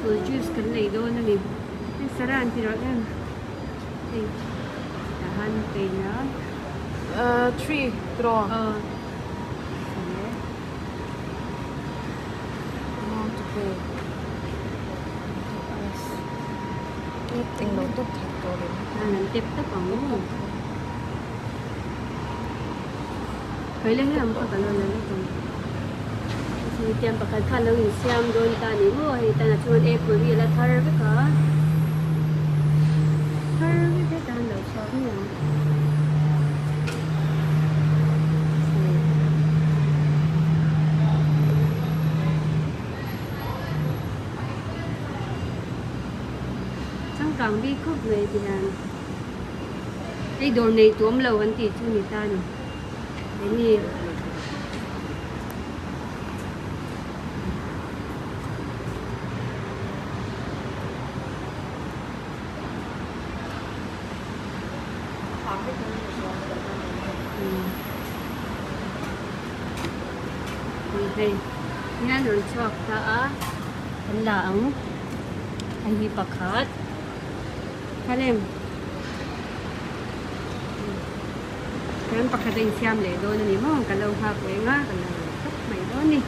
Apple juice kan lei dawn a ni. Hei Sarah an ti rawh em? Hei tah han pain a. Ahh three tiraw? Aw. Sawm e. Amount to pay. Englo tawp that tawh lem. An an tep tawp ang. Khawi lai ang kha ka lo la lawk ang. Hetiang pakhat kha lo insiam dawn ta ni maw hei tan ah chuan apple hi a la thar vek a thar vek heta an lo chhuak mai ang. Changkang bik khawp mai ti hian. Hei dawr nei tuam lo an tih chu ni ta ni. Keini Hei hian rawn chhuak ta a kan la ang hei hi pakhat. Khalem Chuan pakhat a insiam leh dawn a ni maw? Ka lo nghak reng a, ka lo tawp mai dawn a ni.